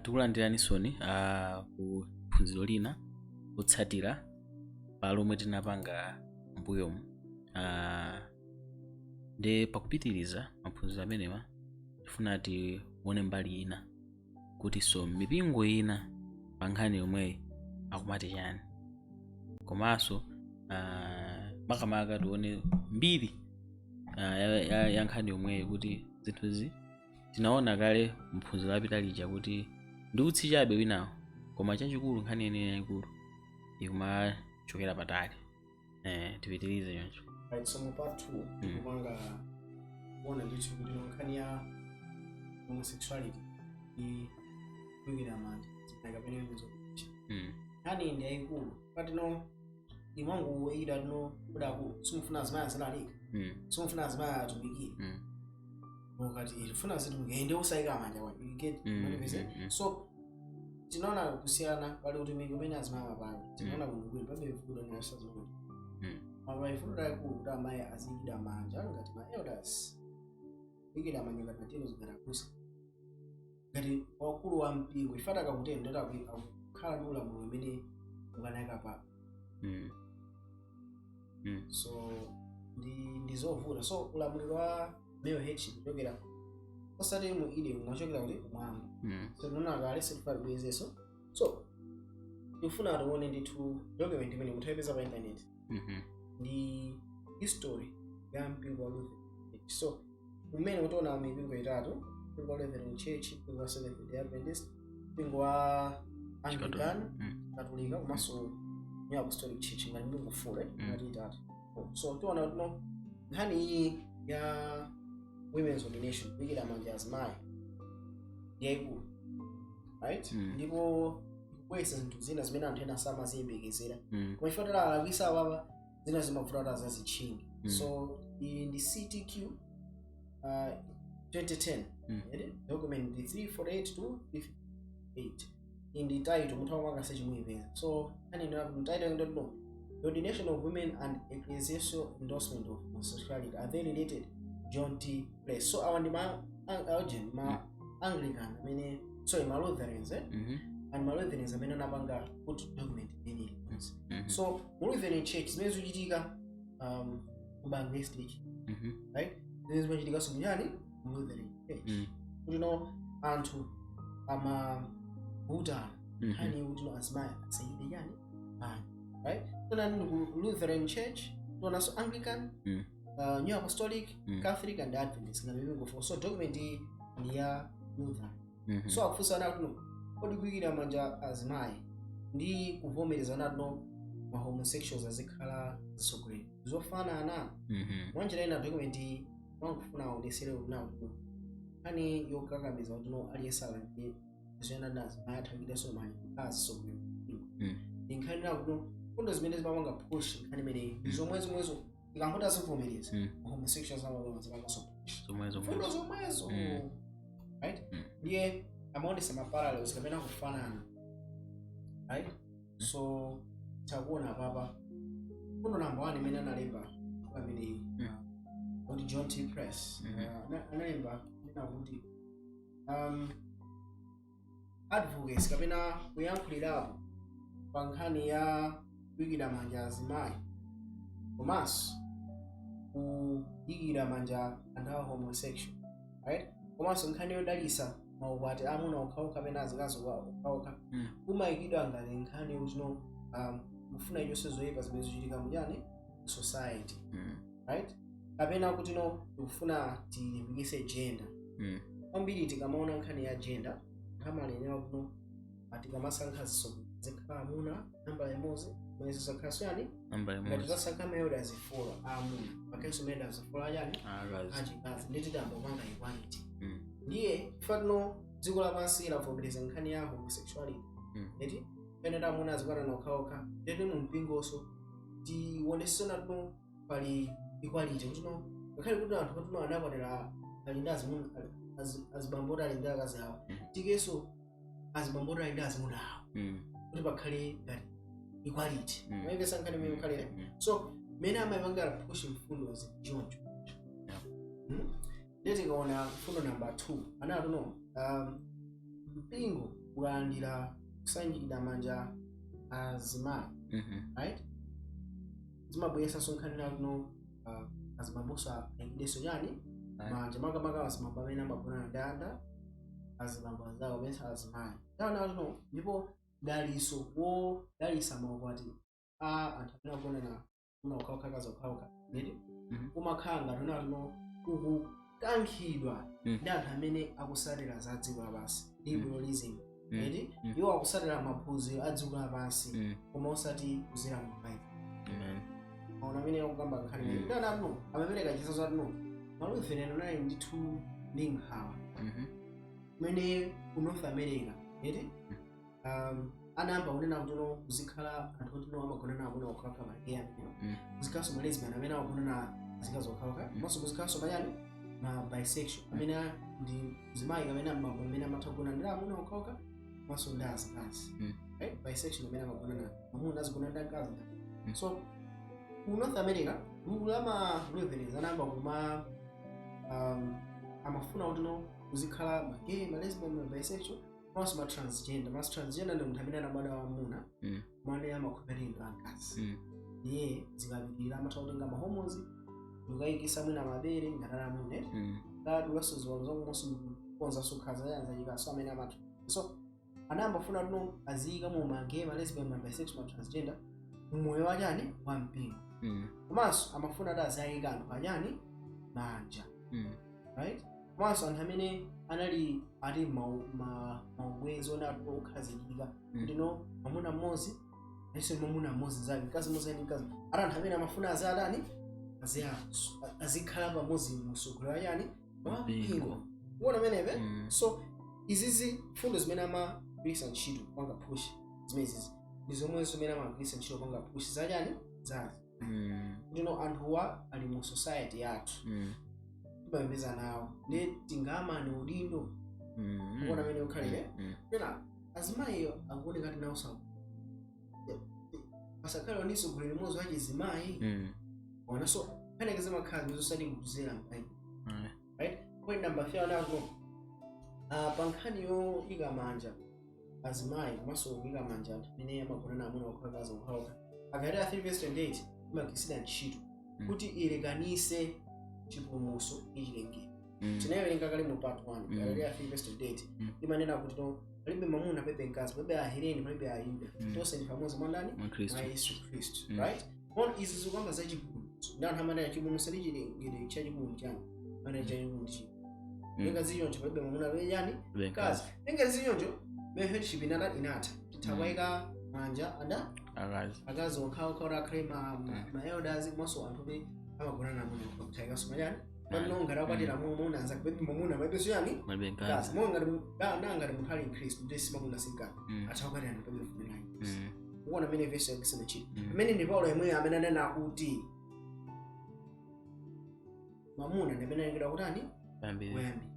Tikulandiranisoni ku phunziro lina lotsatira pa lomwe tinapanga mbuyomu. Ndi pakupitiriza maphunziro amenewa, tifuna tione mbali ina kuti so mipingo ina pa nkhani yomweyi akumati chani, komanso makamaka tione mbiri ya nkhani yomweyi, kuti zinthuzi tinaona kale mphunziro lapita lija kuti ndi utsi chabe winawo, koma chachikulu, nkhani yeniyeni yayikulu ikumachokera patali. Tipitirize choncho. Right, so mu part 2 tikupanga kuona ndithu kuti nkhani ya homosexuality ndi kuyikira manja zimene kapena imezo. Nkhani ndi yayikulu patino imangoyikira tino kudaku simufuna azimayi azilalika, simufuna azimayi atumikire. Ukati tifuna azitumikire ndi usayika manja wa you get? Manipeze. So tinaona kusiyana pali utumiki umene azimayi amapanga. Tinaona bwinobwino pabe vuto ndinasazimene. Pali vuto lalikulu kuti amayi aziyikidwa manja ngati ma elders, kuyikidwa manja ngati ma deacons, ngati abusa, ngati wakulu wa mpingo. Ifata akakutenda ndoti akukhala ndi ulamuliro umene ukanayika papa. So ndi zovuta. So ulamuliro wa male headship kuchokera osati mu Eden, mwachokera kuti kumwamba. So tinaona kale, sitifuna tibwezeso. So tikufuna tione ndithu document imene mutayipeza pa internet, ndi history ya mpingo wa Lutheran Church. So kumene kutiona mipingo itatu: mpingo wa Lutheran Church, mpingo wa Seventh Day Adventist, mpingo wa Anglican, Katolika, komanso New Apostolic Church, ngati mpingo four, ngati itatu. So tiona tino nkhani iyi ya women's ordination, kuyikira manja azimayi, ndi yayikulu, right? Ndipo ikubweretsa zinthu zina zimene anthu ena samaziyembekezera, koma chifukwa talalakwisa apapa, zina zimavuta kuti azazitchinge. So iyi ndi CTQ 2010. Ere? Document ndi 348 to 358. Iyi ndi title, munthu amapanga search muyipeza. So anena title ndoti no, "The ordination of women and ecclesiastical endorsement of homosexuality, are they related?" John T. Place. So awa ndi ma augen ma Anglican amene, sorry, ma Lutherans, eh? And ma Lutherans amene anapanga put document imeneyi. So mu Lutheran Church zimene zikuchitika ku Anglican, right, zimene zimachitikanso munyani mu Lutheran Church, kuti no anthu amavutana nkhani kuti no azimayi asayide chani manja, right? Tonani ndi ku Lutheran Church, tionanso Anglican, New Apostolic, Catholic and Adventist, ngati mipingo four. So document iyi ndi ya Lutheran. So akufunsa kuti no, kodi kuyikira manja azimayi ndi kuvomereza nati no ma homosexuals azikhala zitsogoleri zofanana? Mwanjira ina document iyi wangufuna aonesere kuti nawo kuti nkhani yokakamiza kuti no aliyense alandire zoyenda ndi azimayi athandirenso manja kukhala zitsogoleri ndi nkhani nawo kuti no fundo zimene zimapanga push nkhani imeneyi ndi zomwe zomwezo ikangoti azivomereza, homosexuals amapanga zipanganso push zomwezo. Fundo zomwezo, right? Ndiye amaonesa ma parallels kapena kufanana, right? So takuona papa fundo number one imene analemba pamene kuti John T. Press analemba nena kuti advocacy kapena kuyankhulirapo pa nkhani ya kuyikira manja azimayi komanso kuyikira manja anthu a homosexual, right, komanso nkhani yodalisa maukwati amuna okhaokha kapena azikazi okhaokha kumayikidwa ngati nkhani yokuti no kufuna ichonse zoyipa zimene zikuchitika muchani society, right, kapena kuti no tikufuna tilimbikitse gender. Kwambiri tikamaona nkhani ya gender, nkhamalenera kuti no tikamasankha zitsogoleri zikhala amuna nambala imodzi, mwezi zisakhalanso yani namba ngati imodzi. Tasankha ma elders four aamuna, pakhalenso ma elders four achani? Akazi. Achikazi. Ndi titamba kupanga equality. Ndiye chifukwa dziko lapansi lavomereza nkhani ya homosexuality, eti pene amuna azikwana okhaokha, ndeti mu mpingonso tionesesana tino pali equality, kuti no ngakhale kuti anthu kuti no anakwatira ali ndi azimuna, azibambo ali ndi akazi awo, tikenso azibambo ali ndi azimuna awo, kuti pakhale ngati equality. Mayipesa nkhani imene ikhalira. So mmene amayipangala push mfundozi choncho. Ndiye tikaona mfundo number 2, anati no Mpingo ukalandira kusanjikidwa manja azimayi, right, zimabweresanso nkhani nakuno azibamboso ayikidenso chani? Manja, makamaka azibambo amene amagonana ndi anda azibambo anzawo amene azimayi taona. Ndipo daliso wodalisa maukwati a anthu amene agonana una okhaokha, kazi okhaokha neti, umakhala ngati unatino ukukankhidwa ndi anthu amene akusatira za dziko lapansi, liberalism, eti? Iwo akusatira maphunziro a dziko lapansi, koma osati kuzera mu Bible. Amen. Maona amene akukamba nkhani imene ndi anatino amapereka chitsanzo atino ma Lutheran anali ndithu ndi nkhawa kumene ku North America, eti? Anayamba kunena kuti no, kuzikhala anthu otino amagonana amuna okhaokha, ma gay amenewo, kuzikhalanso ma lesbian amene amagonana azikazi okhaokha, komanso kuzikhalanso mayani, ma bisexual amene ndi zimayi amene amene amatha kugona ndi amuna okhaokha komanso ndi azikazi, right? Bisexual amene amagonana amuna azigona ndi akazi. So ku North America gulu la ma Lutherans anayamba kuma amafuna kuti no, kuzikhala ma gay, ma lesbian, ma bisexual komanso ma transgender. Ma transgender ndi munthu amene anabadwa wamuna mwana amakhulupirira ndi mkazi. Ndiye zikapitirira amatha kutenga ma hormones ndikukayikisa mwina mabere ngati ali amuna, kadulaso ziwalo zakumonso ndikukonza khaza yanzachikaso amene amatha. So anayamba funa tuno aziyika mu ma gay, ma lesbian, ma bisexual, ma transgender mmoyo wachani, wa mpingo. Komanso amafuna kuti aziyika anthu achani, manja, right? Komanso anthu amene anali ati maubwenzi one okhazikika, kuti no, mwamuna mmodzi alinso mwamuna mmodzi zake, mkazi mmodzi ali mkazi ati, anthu amene amafuna azatani, azikhala pamodzi musogolo wachani, wa mpingo. Kuona amenepe? So izizi fundo zimene amagwiritsa ntchito kupanga push zimenezizi ndi zomwe zimene amagwiritsa ntchito kupanga push zachani, zazi kuti no, anthuwa ali mu society yathu, timapembeza nawo, ndi tingamane udindo. Kuona amene ukhalire? Pena azimayiyo akuoneka ti nawo saku pasakhale waniso gulu limodzi wachizimayi. Ona, so paneke zimakhala zimene zosati kuzera m'Bible, right? Point number 3 anako pa nkhani yoyika manja azimayi komanso kuyika manja anthu amene amagonana amuna okha, akazi okhaokha, Agalatiya 3 verse 28 imagwiritsidwa ntchito kuti ilekanise chipulumutso ndi chilengedwe. Tinayiwerenga kale mu part 1. Galatiya 3 verse 28 imanena kuti no, palibe mwamuna, palibe mkazi, palibe Aheleni, palibe Ayuda, tonse ndi pamodzi mwa ndani? Mwa Khristu. Mwa Yesu Khristu. Right, on izi zikuyamba za chipulumutso ndi anthu amanena chipulumutso ndi chilengedwe chachikulu chani, manena chachikulu ndi chii? Linga ziyonjo, palibe mwamuna, palibe chani? Palibe mkazi. Linga ziyonjo, male headship inata inatha, titha kuyika manja anda akazi. Akazi okhaokha kuti akhale ma elders, komanso anthu amene amagonana amuna kuthayikanso machani pano ngati akwatira mwamuna anzake, palibe mwamuna, palibenso chani? Palibe mkazi. mkazi. Monga ngati ngati munthu ali mkhristu ndi si mwamuna si mkazi, atha kukwatirana, palibe funerali. Kuona amene vesi yakugwiritsa ntchito? Amene ndi Paulo yemweyo amene anena kuti mwamuna ndi amene alengedwa kutani? Kuyambirira. Kuyambira.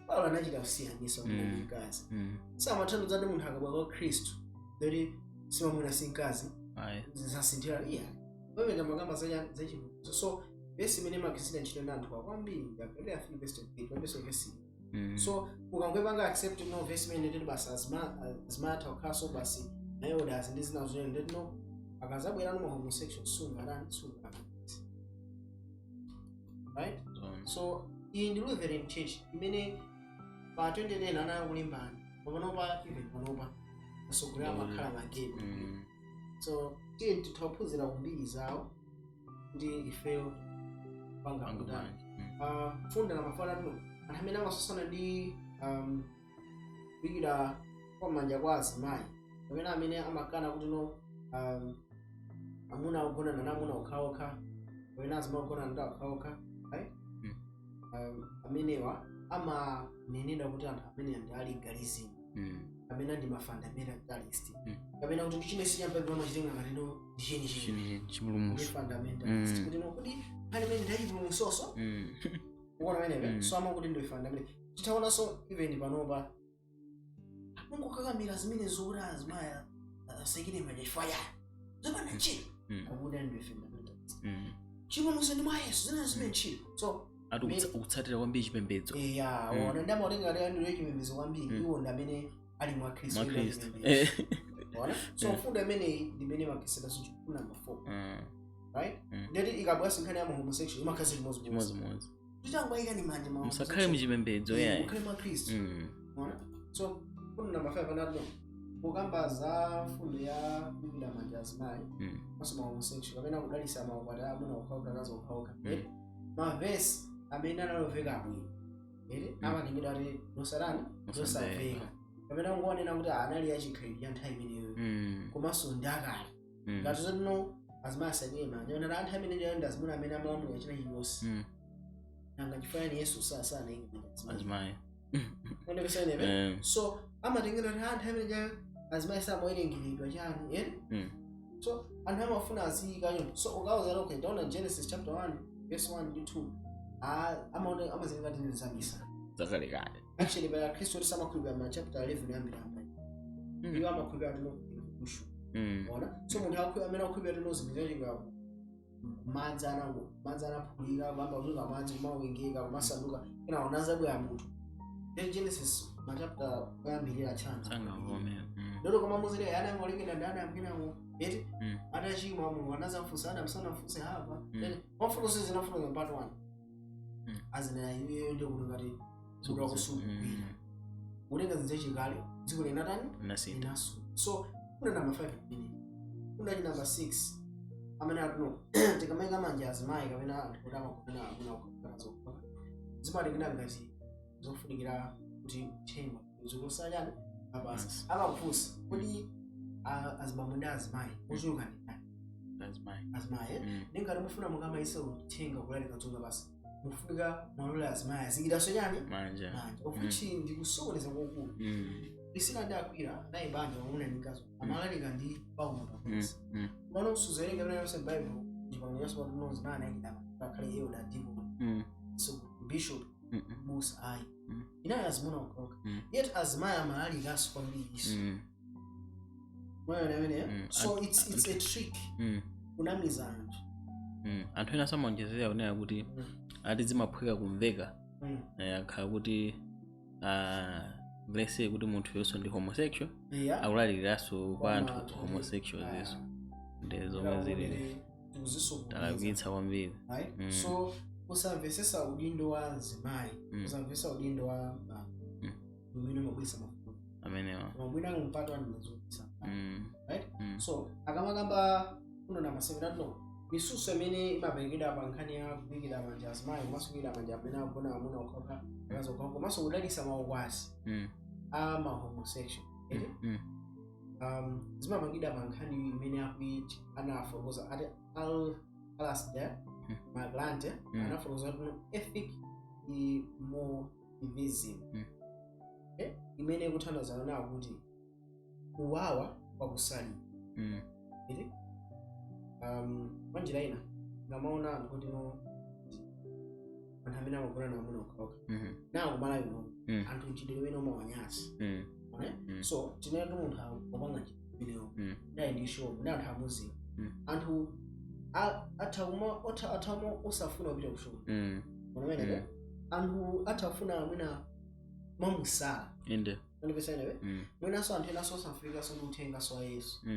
Paulo anachita kusiyanisa mwamuna ndi mkazi. Samathandiza kuti munthu akabwera kwa Khristu kuti si mwamuna si mkazi, Ayi. zasinthira, iya. Pamene makamba zachipulumutso, so vesi imene imagwiritsidwa ntchito ndi anthu kwambiri ndi Agalatiya 3 verse 28, pambenso vesi. So ukangwepanga accept no vesi imene nditi basi azimatha kukhalanso basi ma elders ndi zina zoyo, nditi no, akazabwera no ma homosexual sungatani, sungakanisi, right? Zona. So iyi ndi Lutheran Church imene pa 2010 anali kulimbana panopa, even panopa atsogoleri amakhala ma gay. So tiye titha kuphunzira kumbiri zawo kuti ifeyo panga Panga kutani. bwanji. Funda la mafana tuno anthu amene amasosana ndi kuyikira kwa manja kwa azimayi kapena amene amakana kuti no, amuna akugonana na amuna okhaokha kapena azimayi akugonana ndi okhaokha, right? Amenewa amanenedwa kuti anthu amene ndi a legalism, kapena ndi ma fundamentalist, kapena kuti ndi chimene sichampaibulo amachitenga ngati no, ndi chenicheni. Chini Ndi chipulumutso. fundamentalist. Kuti no, kuti nkhani imene ndachipulumutsoso. Ukuona pamenepe? So amakuti ndi fundamental. Titaonanso even panopa mungokakamira zimene zokuti azimayi asekere manja chifukwa chani, zopanda ntchito, akuti ndi fundamentalist. Chipulumutso ndi mwa Yesu, zina zimene ntchito, so Ati ukutsatira kwambiri chipembedzo. Eya. Ona, ndi amatenga ndi chipembedzo kwambiri. Iwo ndi amene Ali mwa Khristu. Mwa Ena Khristu. chipembedzo. Ona? So mfundo imeneyi ndimene makisedaso chikulu number 4, right? Ndeti ikabwera nkhani ya homosexual, imakhala chimodzimodzi. Chimodzimodzi. Titangoyika ni manja ma Musakhale muchipembedzo yayi. Mukhale mwa Khristu. Ona? So mfundo number 5 anati kukamba za mfundo ya kuyikira manja azimayi komanso ma homosexual kapena kudalisa maukwati amuna okhaokha, akazi okhaokha, mavesi amene analoveka bwino ere amatengedwa ati nosatani, nosamveka, kapena kungonena kuti anali achikhalidwe cha nthawi imeneyo komanso ndi akale. Ngati zotino azimayi asayikire manja, onati anthu amene ndi azimuna amene amalamulira china chilichonse, nanga chifukwa Yesu sanayike manja azimayi? Azimayi. Ondepesanepe? So amatengedwa kuti anthu amene cha azimayi samawerengeredwa chani ere. So anthu amafuna aziyika nyumba. So ukawuza, okay, taona Genesis chapter 1 verse 1 ndi 2, amaona amazenga tini zamisa. Zakalekale. Actually, pala Khristu kuti samakhulupirira ma chapter 11 yambira amene iwo amakhulupirira tino evolution. Ona? So munthu amene akukhulupirira tino zinthu zachika madzi, anango madzi anaphulika, kuyamba kutuluka madzi, kumawengeka, kumasanduka, ena unazabwera munthu. Then Genesis ma chapter oyambirira chana Sangavome. Ndoto koma muzile ana angolengedwa ndi Adamu, kenako eti atachimwa, Mulungu anazamfunsa Adamu, sanamfunse Hava. Then mafunso zinafunsa part 1 azinena iweyo ndi kuti ngati munthu wakusukugwira utenga zinthu zachikale, dziko linatani? Nasintha. Linasu. So kuna number 5 imene kuna chi number 6 amene atuno tikamayika manja azimayi kapena anthu kuti amagona amuna okhaokha zokha, zimatekena ngati zofunikira kuti uthenga zikusalani apasi. Yes. Amakufunsa kuti azibambo ndi azimayi ochuluka ndi ndani? Azimayi. Azimayi, eh? Mm. Ngati mufuna mukamayise uthenga kulalika dziko lapansi, mufunika mwalole azimayi azikiranso chani? Manja. Manja, of which ndi kusokoneza kwakukulu. Priscilla ndi Akwila nayi banja, mwamuna ndi mkazi, amalalika ndi Paulo pamodzi. Pano suzowerenga pamene yonse Bible, chipangano chatsopano, tinonzi nani ayikidama akhale elder, deacon, so bishop, busa, ayi. Inayi azimuna okhaokha. Yet azimayi amalalikanso kwambiri iso. Mwaona amene? Mm. So it's a trick kunamiza anthu. Anthu ena samaonjezera kunena kuti ati zimaphweka kumveka. Akhala kuti let's say kuti munthu yonso ndi homosexual, akulalikiranso kwa anthu anthu homosexuals. Iso ndi zomwe zili tikuzisokoneza. Talakwitsa kwambiri. Right? Mm. So kusamvesesa udindo wa azimayi, kusamvesesa udindo wa bambo, umene umabwisa mafuta amenewa. Koma mwina mpato andinazobwisa, right? Mm. So akamakamba kuno na maseven, misuso imene imaperekedwa pa nkhani ya kuyikira manja azimayi komanso kuyikira manja amene agona amuna okhaokha, akazi okhaokha, komanso kudalisa maukwati a ma homosexual, eti? Mm. Zimapangidwa pa nkhani imene akuiti anafotokoza ati Alasdair Maclante anafotokoza kuti ethic emotivism, imene ikuthandizana nawo kuti kuwawa kwakusalira, iti? Mwanjira ina ngamaona anthu kuti no, anthu amene amagona na amuna okhaokha nawo kumalawi no, anthu mchitidwe umene umawanyasa. Right? So tinene kuti munthu akupanga chitidweyo, naye ndi shop ndi anthu amuziwa, anthu atha kuma atha kuma osafuna kupita ku shop. Unomeneke? Mm. Anthu atha kufuna mwina mwamusala. Inde. Undipesanewe? Mm. Mwinanso anthu enanso osafikanso ndi uthengaso wa Yesu.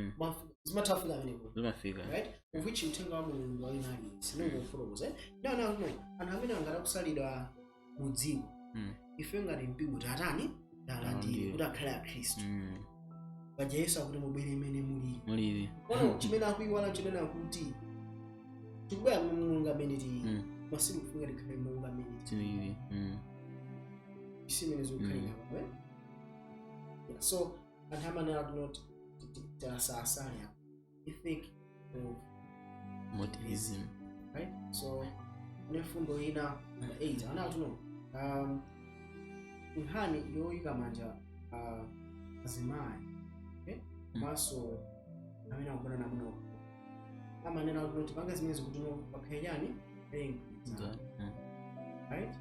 Zimatha kufika amenepo, Zimafika. right? Of which uthenga wa Mulungu wawina aliyense ningofotokoza ndi ana kuno anthu amene angati kusalidwa mu dziko, ife ngati mpingo tatani? Talandire Talandire. kuti akhale akhristu. Paja Yesu akuti mubwere imene mulili. Mulili. Kono chimene akuiwala, chimene akuti tikubwera monga amene tili, masiku kufunika tikhale monga amene tili. Tilili. Simene zikukhalira mm. Yeah, so anthu amanena kuti tasasale apo ethic of Motivism. Right? So ne fundo ina number 8 ana kuti no, nkhani yoyika manja azimayi, okay? Komanso amene akugona namuna, amanena kuti tipange zimene zikuti no pakhale chani? Mgwirizano. Right?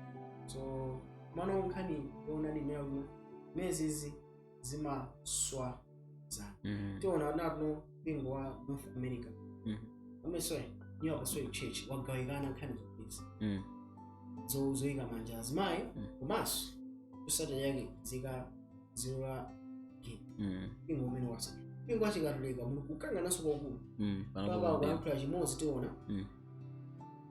So mano nkhani yoonadi imene kuti zimenezi zimaswa zana. Tiona natino mpingo wa North America, I sorry, New Apostolic Church wagawikana nkhani zomwezi zoyika manja azimayi, komanso kusata yake zika zilola Gay. Mpingo umene wasa mpingo wachikatolika muli kukangananso kwakulu. Pano papa kumbira. akuyankhula chimodzi, tiona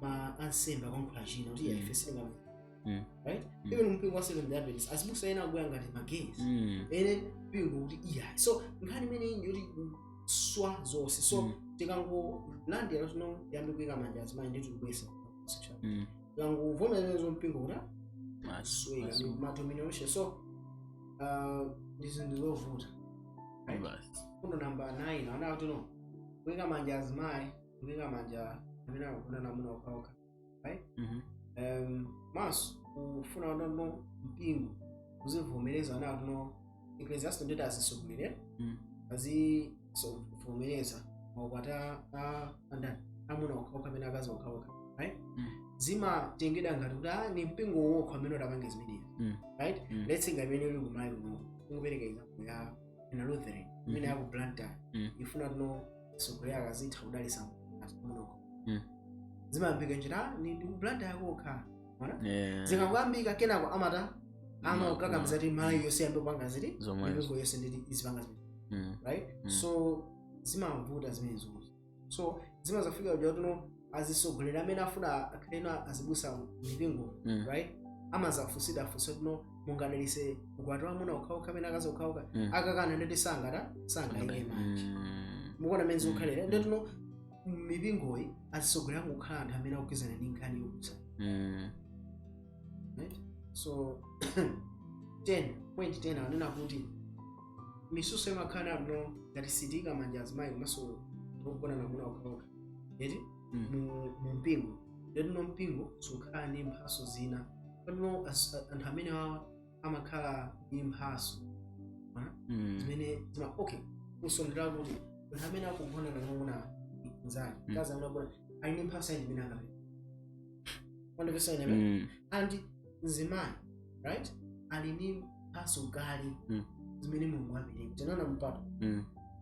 ma ansembe akuyankhula china kuti ife sitingamene, right? Even mpingo wa Seventh Day Adventist, azibusa ena akubwera ngati ma gays, ene mpingo kuti iya. So nkhani imene iyi ndiyoti swa zonse. So tikangolandira tino yambi kuyika manja azimayi, ndi tikubwesa sexual, tikangovomereza mpingo kuti Mas. sweka Mas. Ma domination. So ndi zinthu zovuta, right? Basi. Fundo namba 9 ana kuti no kuyika manja azimayi, kuyika manja amene akugona namuna okhaokha, maso kufuna kuti mpingo uzivomereza ana kuti no ecclesiastes ndeti azisogolere, azivomereza maukwati andani, amuna okhaokha amene akazi okhaokha, right? Zimatengedwa ngati kuti ni mpingo wokha amene udapange zimenezi, right? Let's say ngati imene uli kumalawi kuno, ingopereka example ya ina Lutheran imene yaku Blantyre, ifuna tino sogolera akazitha kudalisa amuna okha. Zimayambika njira ni ku Blantyre kokha, ona? Zikakuyambika kenako amata amakakamiza kuti malawi yonse yambe kupanga ziti, Zomwezo. mipingo yonse nditi izipanga zimene, right? So zimavuta zimenezozo. So zimazafika kuja kuti azisogolera amene afuna akhaleno azibusa mipingo, right, amazafunsida afunsa kuti no mungadalise ukwati wamuna okhaokha amene akazi okhaokha? Akakana nditi sangata sangayike manja. Mukuona amene zikukhalira? Ndetino mipingoyi azisogolera kukhala anthu amene akugwizana ndi nkhani yokusa, right? So 10.10 anena kuti misuso imakhala no ngati sitika manja azimayi komanso ndikugona namuna okhaokha eti mu mpingo, ndetino mpingo sukhala ndi mphaso zina patino anthu amene awa amakhala ndi mphaso zimene zima, okay, kusondera kuti anthu amene akugona namuna mnzake, mkazi amene akugona ali ndi mphaso yanji imene angapereke? Wandipesa ine? And mzimayi, right, ali ndi mphaso kale zimene Mulungu apereka. Tinaona mpato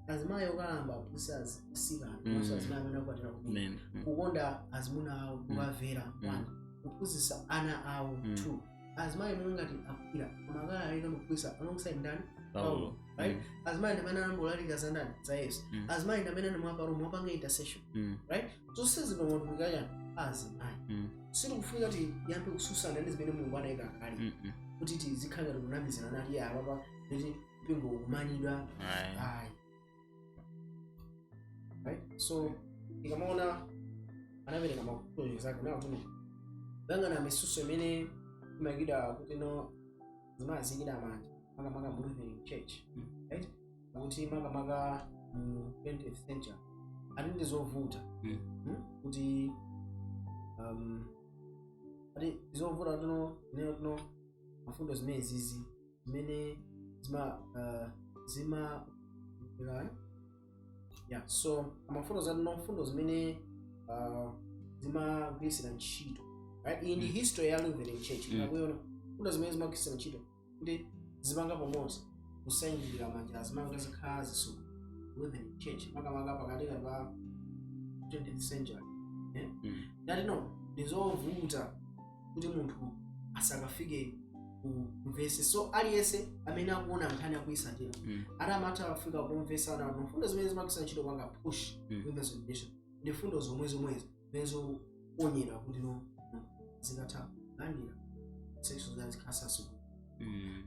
azimayi okalamba aphunzitsa asikana, komanso azimayi amene akwatira kumene Amen. Kukonda azimuna awo, kukamvera, one, kuphunzitsa ana awo, two, azimayi momwe ngati akupira amakalalika ndikuphunzitsa alongside ndani? Paulo. Right? Azimayi ndi amene anambolalika za ndani? Za Yesu. Azimayi ndi amene anamwaparo mwapanga intercession, right? Zonse zinomatumika chani? Azimayi. Sitikufunika ti yambe kususana ndi zimene Mulungu anayika kale, kuti tizikhala ngati kunamizana nati ya apapa nditi mpingo ukumanidwa. Ayi. Ayi, right? So ikamaona anapereka makutoyo zake nawo tuno kuyang'ana misuso imene imayikidwa kuti no zimaziyikidwa manja makamaka mu Lutheran Church, right, kuti makamaka mu 20th century ati ndi zovuta, Kuti ati zovuta tino neno tino mafundo zimene zizi zimene zima yeah. So amafundo zatino mfundo zimene zimagwirisira ntchito, right, iyi ndi history ya Lutheran Church. Akuiona mfundo zimene zimagwirisira ntchito kuti zipanga pamodzi kusayindirira manja azimayi kuti zikhala zisu Lutheran Church makamaka pakatikati pa 20th century, eh? Ndati no ndizovuta kuti munthu asakafike kumvese. So aliyense amene akuona nkhani akuyisatira ati amatha afika kumvesa ana mfundo zimene zimagwiritsa ntchito panga push women's ordination ndi fundo zomwe zomwezo zimene zikuonyera kuti no zikatha kulandira sexual zikhasaso,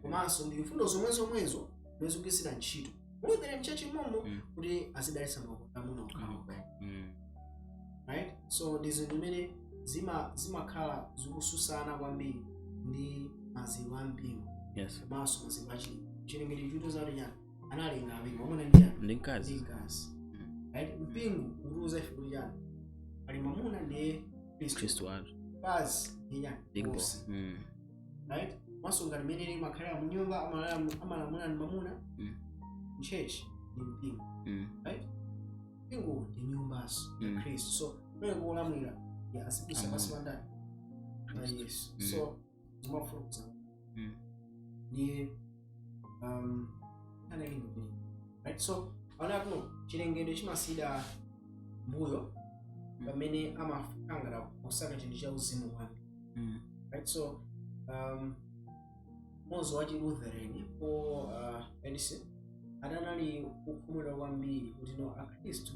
komanso ndi mfundo zomwe zomwezo zimene zikugwirisira ntchito Lutheran Church momo kuti azidalitsa maukwati amuna okhaokha, right? So ndi zinthu zimene zimakhala zikususana kwambiri ndi maziko a mpingo, komanso maziko a chilengedwe. Chilengedwe chitiuza kuti chani? Analenga awiri, mwamuna ndi chani? Ndi mkazi. Ndi mkazi, right? Mpingo ukutiuza ife kuti chani? Pali mwamuna ndiye Khristu, Khristu wathu. Mkazi ndi chani? Big Bosi, right? Mwaso ngati mmene limakhalira mu nyumba amalamula ndi mwamuna, m'church ndi mpingo, right? Mpingo ndi nyumbaso ya Khristu. So kumene kulamulira ya azibusa Amuna. pasi pandani? Pa Khristu. Yesu. So zimafuruza ndiye anake ndi, right? So aona kuno chilengedwe chimasida mbuyo pamene amakangana kusaka chinthu cha uzimu kwambiri, right? So mmodzi wa chi Lutheran po Edison Atanali kukhumudwa kwambiri kuti no, akhristu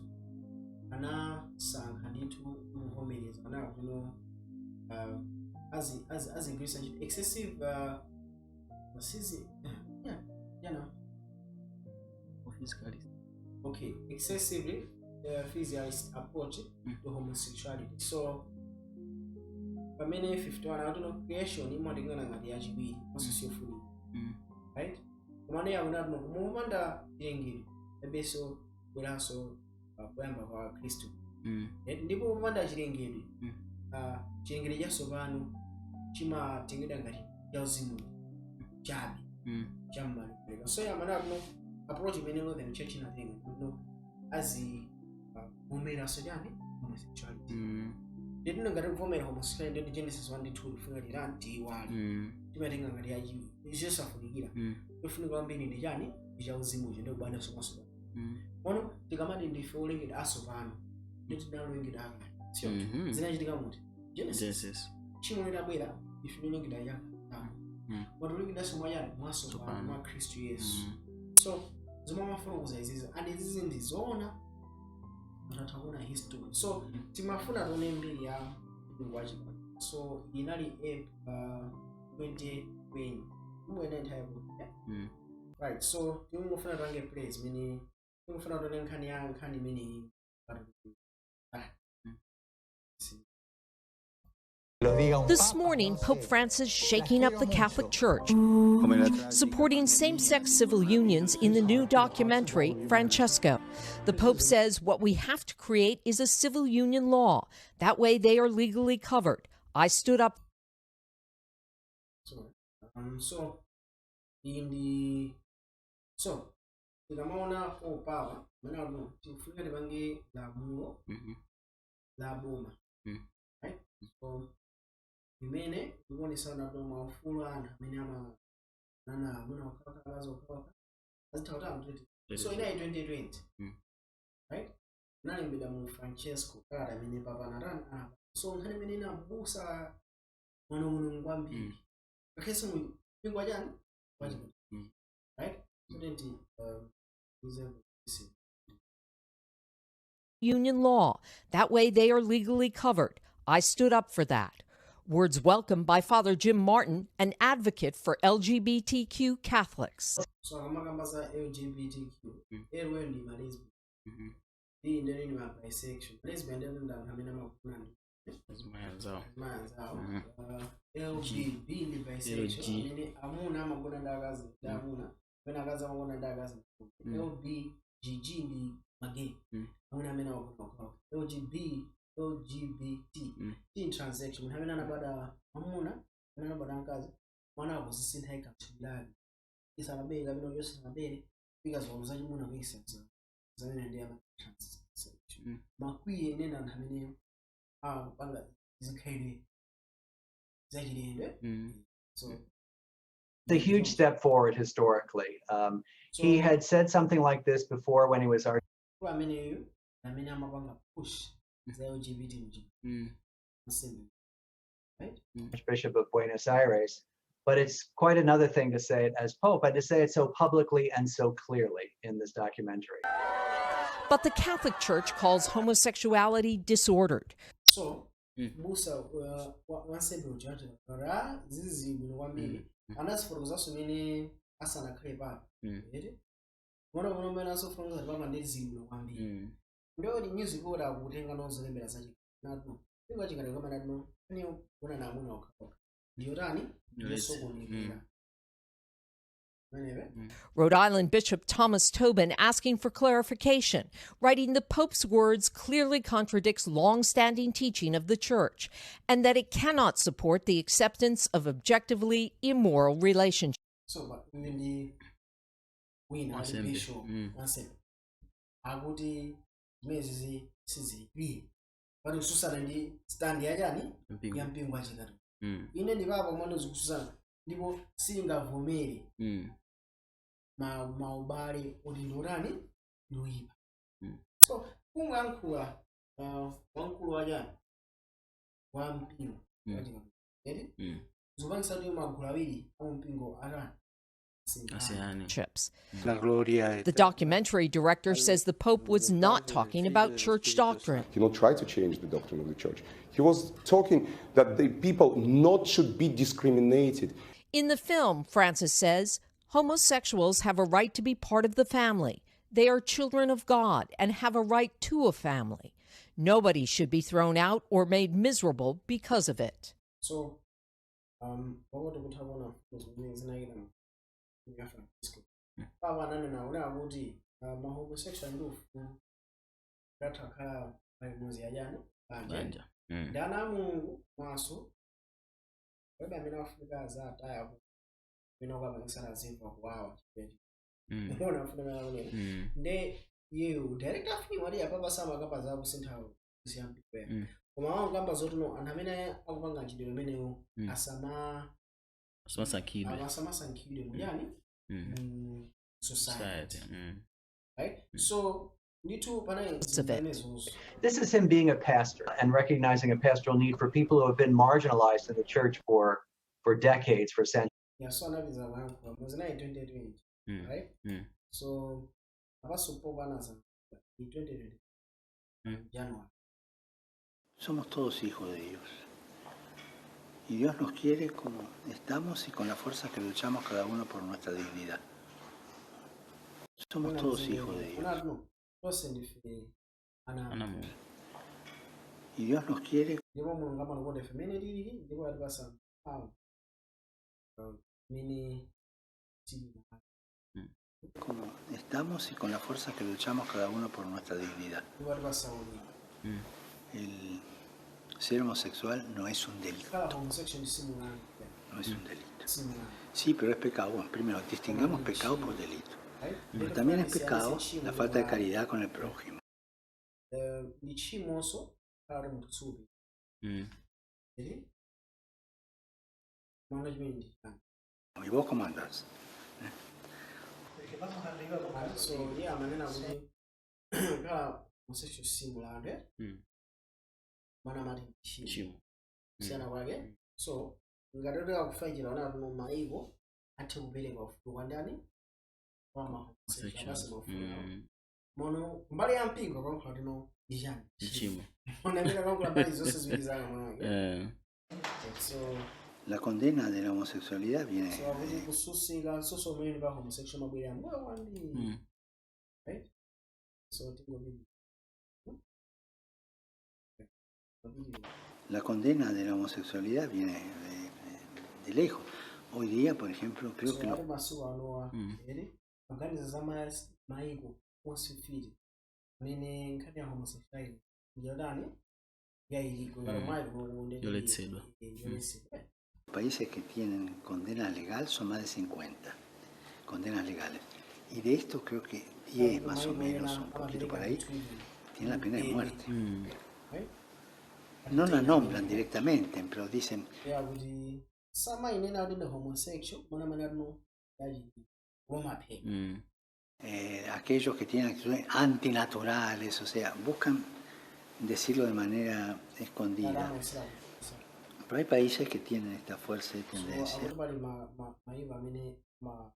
anasankha ndithu kuvomereza kana kuti no, azigwiritsa ntchito excessive sizi yeah. Physicalist. Okay, excessively physicalist approach to homosexuality. So pamene 51 akuti no, creation imatengana ngati yachiwiri komanso siyofunika, right? Komano yakunati no, kumupanda chilengedwe ebenso bweranso kuyamba kwa Khristu. Ndipo popanda chilengedwe, chilengedwe chatsopano chimatengedwa ngati chauzimu chabe, cham'malingaliro. So yamana kuno approach imene Northern Church inatenga kuno azavomeranso chani? Homosexuality. Nditino ngati kuvomera homosexuality, ndi Genesis 1 ndi 2 tifunika tirani? Tiyiwale. Timatenga ngati yachiwiri, izosafunikira. Tofunika kwambiri ndi chani? Ndi chauzimucho, ndi kubadwanso kwatsopano. Ono tikamati ndife olengedwa atsopano, ndi tinalengedwa akale, sio? Mhm. Zinachitika muti? Genesis. Genesis. Tchimo litabwera, ife tilengedwa yakale, watulengedwanso mwachani? Mwatsopano. Tsopano. Mwa Khristu Yesu. So zomwe amafuna kuza izizi, and izizi ndizoona, mutatha kuona history. So timafuna tione mbiri ya mpingo wachikatolika. So inali ep 2020 imwene nthawi yakuti, yeah? Right, so tingofuna tipange play zimene tingofuna tione nkhani ya nkhani imeneyi. Ah. See. This morning, Pope Francis shaking up the Catholic Church, supporting same sex civil unions in the new documentary, Francesco. The Pope says what we have to create is a civil union law. That way they are legally covered. I stood up So iyi ndi, so tikamaona opapa amene akuti tikufunika tipange lamulo la boma, right? So imene ikuonesana kuti maufulu a anthu amene amanana amuna okhaokha, akazi okhaokha azitha kuti amtete. So inayi 2020, right? Inalembedwa mu Francesco, kalata imene papa anatani? Anapa. So nkhani imene inabusa manong'onong'o kwambiri, ngakhalenso mu mpingo wachani? Wachikatolika. Right? So tenti union law. That way they are legally covered. I stood up for that. Words welcomed by Father Jim Martin, an advocate for LGBTQ Catholics. So akamakamba za LGBTQ, L ndi ma lesbian, B ndene ndi ma bisexual. Lesbian ndene ndi anthu amene amagona ndi Azimayi anzawo. Azimayi anzawo. LB, B ndi bisexual, LG. amene amuna amagona ndi akazi ndi amuna, amene akazi amagona ndi akazi. LB, GG ndi ma gay, amuna amene amagona okhaokha. LGB, LGBT, T transsexual, munthu amene anabadwa mwamuna, amene anabadwa mkazi, mwana akuzisintha yekha thupi lake, isamabere kapena kuchotsa mabere, fika ziwalo zachimuna kuyisa zamene, ndi ama transsexual. Ma queer nena anthu amene akupanga zikhalidwe zachilendo. So It's a huge step forward historically. So He had said something like this before when he was our mkulu ameneyu amene amapanga push za LGBT mchi nsembe, right? Archbishop of Buenos Aires. But it's quite another thing to say it as Pope and to say it so publicly and so clearly in this documentary. But the Catholic Church calls homosexuality disordered. So busa wansembe uja ra zizi bwino kwambiri, anazifotokozanso imene asanakhale papa. Ere mona kuno mmene asofotokoza papa ndi zili bwino kwambiri. Ndiyo kuti newspaper akutenga nozolembera zachikanatu mpingo wachikatolika manatino ane kuona na amuna okhaokha ndiyo tani? Ndiyosokonekera menepe. Rhode Island Bishop Thomas Tobin asking for clarification, writing the Pope's words clearly contradicts long-standing teaching of the Church and that it cannot support the acceptance of objectively immoral relationships. So uyu ndi wina ali Wansembe. Bishop, wansembe akuti zimenezi sizili pati kususana ndi stand yachani? Mpingo. Ya mpingo wachikatolika. Ine ndi papa komano zikususana ndipo singavomere maubale oti ndi otani? Ndi oyipa. So kungoyankhula wamkulu wachani? Wa mpingo wachikatolika, eti? Zopangisa kuti magulu awiri amumpingo atani? Asemphane. Asiyane. Chips. La gloria The documentary director says the Pope was not talking about church doctrine. He not tried to change the doctrine of the church. He was talking that the people not should be discriminated. In the film, Francis says, homosexuals have a right to be part of the family. They are children of God and have a right to a family. Nobody should be thrown out or made miserable because of it. So poko tikutha kuona mfundo zimene zinayika ya Francisco. Papa ananena kunena kuti ma homosexual ndi ufulu atha kukhala pamodzi yachani, banja. Banja. Ndi ana a Mulungu, mwaso palibe amene afunika azataya kumene kukapangisana zimva kuwawa. Muona mfundo amene akunena? Nde iyeyo director film ati apapa samakamba za kusintha ziyambidwe, koma awangamba zoti no, anthu amene akupanga ntchito imeneyo asama Asamasankhidwe. Asamasankhidwe muyani, mu society. Society. Right, so ndithu panali Of it. zimenezozo. This is him being a pastor and recognizing a pastoral need for people who have been marginalized in the church for decades, for centuries. Yeah, so anapeza kuyankhula muzinayi 2020, right? So apaso Pope anaza in 2020, January. Somos todos hijos de Dios. Y Dios nos quiere como estamos y con la fuerza que luchamos cada uno por nuestra dignidad. Somos todos hijos de Dios. Unati no, tonse ndife ana Ana Mulungu. Y Dios nos quiere Ndipo Mulungu amatikonda ife mene tilili ndipo atipasa mphamvu mene tili. como estamos y con la fuerza que luchamos cada uno por nuestra dignidad. Ndipo atipasa ulemu. El ser homosexual no es un delito. Kukhala homosexual si mulandu. No es un delito. Si mulandu. Sí, pero es pecado. Bueno, primero, distingamos pecado por delito. Right? Pero también es pecado la falta de caridad con el prójimo. Ndi tchimonso khala kuti munthu supi eri mwana chimene ndi chani. ¿Y vos cómo andás? Right? So iye amanena kuti kukhala homosexual si mulandu, eh? Mana amati ndi tchimo. Tchimo. Kusiyana kwake, so ngati akufaikira ona kuti maiko athe kupereka ufulu kwa ndani, kwa ma homosexual, apase maufulu awo. Mono mbali ya mpingo akankhala tino ndi chani? Tchimo. Mono amene akankhala mbali zonse ziwiri zake mwana wake. So La condena de la homosexualidad viene so akuti kususika msuso umene pa homosexual mabwera mbuyo kwambiri. Right, so tingopita. La condena de la homosexualidad viene de lejos. Hoy día, por ejemplo, creo So que ali masiku anowa ere maganizo za maiko onse amene nkhani ya homosexuality ndiyodani yayiliko ngati maiko. Yoletsedwa. Yoletsedwa. Países que tienen condena legal son más de 50 condenas legales. Y de esto creo que 10 más o menos, un poquito por ahí, tienen la pena de muerte. No la nombran directamente, pero dicen, Ya, kuti samainena kuti ndi homosexual, mana amene atino yachiti womapheka. Aquellos que tienen actitudes antinaturales, o sea, buscan decirlo de manera escondida. Pero hay países que tienen esta fuerza de So tendencia. akuti pali maiko amene ma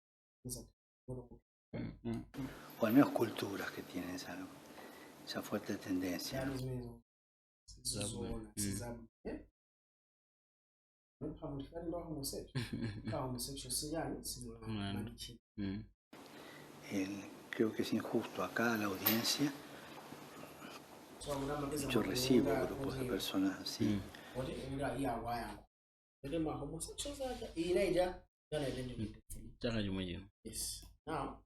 O al menos culturas que tienen esa fuerte tendencia. Chani zimenezo sizoona, sizabwino. Munthu fani ndo homosexual ka homosexual siyani Mlandu. simulandi. Creo que es injusto acá la audiencia. So akuti amapeza Yo recibo magulu grupos de kuti personas así. kuti kuti iye akwayankho kuti ma homosexuals aja inaija chana 2023. Chaka chomwe chino. Yes, now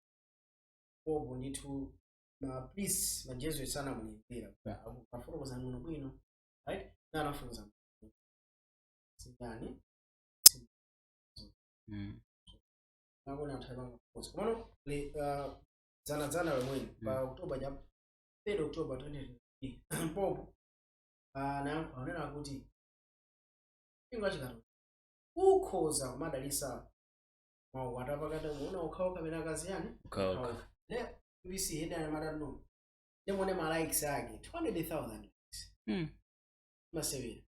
popo ndithu ma priests, ma Jesuits anamulembera afotokoza bwino bwino, right? Na anafotokoza sindani. Nakona anthu ayipanga kukoza komano le dzana dzana lomweni pa October cha 3 October 2023, popo anayankhula anena kuti mpingo wachikatolika ukhoza kumadalisa maukwati apakati muona okhaokha amene akaziyani. Okhaokha. Ne BBC headline amatati no, ndimone ma likes ake 200,000 likes. Masewera.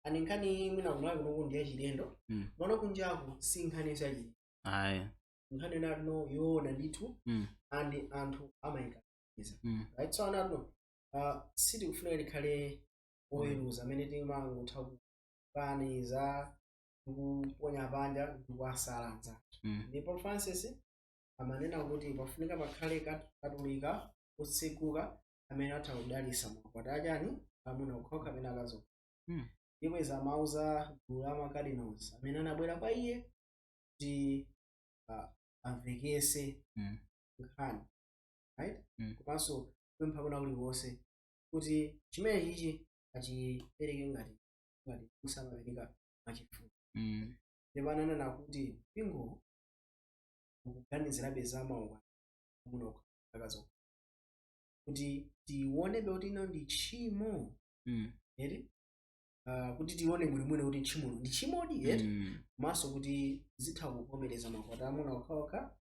Ani nkhani mwina kumalawi kunoku ndi yachilendo, mono kunjaku si nkhani yachilendo. Ayi. Nkhani inatino yoona ndithu and anthu amayikaniza, right? So anatino sitikufunika tikhale oweruza amene timangotha kukaniza, ndikuponya panja, ndikuwasala anzathu. Ndipo Francis amanena kuti pafunika pakhale katolika otsekuka amene atha kudalisa makwati achani, amuna okhaokha amene akazi. Ndipo izi amauza gulu la ma cardinals amene anabwera kwa iye kuti amvekese nkhani, right? Komanso kupempha kuna kulikonse kuti chimene chichi achipereke ngati kusamapereka mwachifundo. Ndipo ananena kuti mpingo ukuganizirabe za maukwati amuna okha akazi okha, kuti tionebe kuti ino ndi tchimo, eti, kuti tione bwinobwino kuti tchimo ndi tchimodi, eti, komanso kuti zitha kuvomereza makwati amuna okhaokha.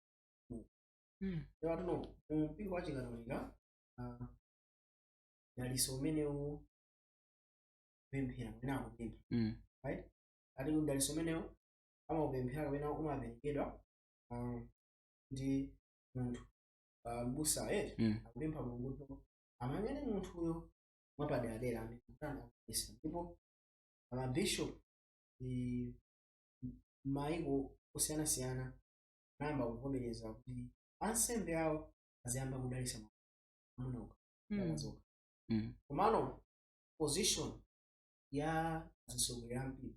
Ndipo tuno mu mpingo wa Chikatolika, daliso umenewu kupemphera kapena akupempha, right, ati mdaliso umenewu amaupemphera kapena umaperekedwa ndi munthu, mbusa, eti, akupempha Mulungu kuti amangene munthuyo mwapaderadera amene kutani akudalisa. Ndipo amabishop ndi maiko osiyanasiyana anayamba kuvomereza kuti ansembe awo aziyamba kudalisa amuna okha, akazi okha. Komano position ya atsogoleri ampingo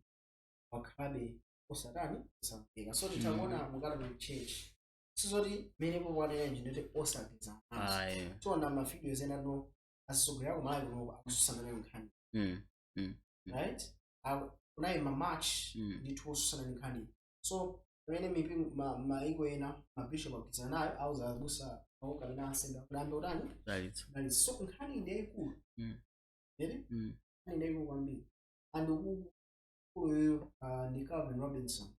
wakhalabe osatani, osamveka. So titakuona mu Catholic Church, sizoti menepo kwanena ndoti osagwirizana nazo. Ayi. Tiona ma videos ena no atsogoleri ako Malawi kuno akususana nayo nkhani, right? Kunayi ma march ndithu osusana ndi nkhani. So pamene mipingo maiko ena mabishop agwirizana nayo, auza abusa awo kapena ansembe kuti ambe utani? Dalitso. Dalitso. So nkhani ndi yayikulu, eri, nkhani ndi yayikulu kwambiri. And ukuluyo ndi Calvin Robinson,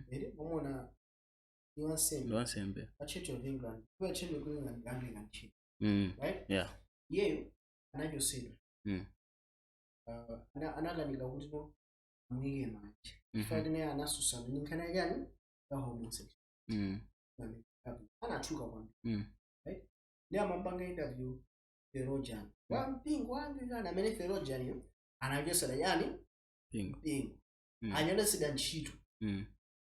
eri, momona ndi wansembe Ndi wansembe. Pa Church of England, kuya Church of England ndi Anglican Church, right? Yeah. Iyeyo anachosedwa, anakanika kuti no amuyike manja, chifukwa naye anasusana ndi nkhani yachani, ya homosexual. Anatchuka kwambiri, right? Ndi amampanga interview theologian wa mpingo wa Anglican, amene theologian yo anachosedwa chani? Mpingo. Mpingo. Anyolesedwa ntchito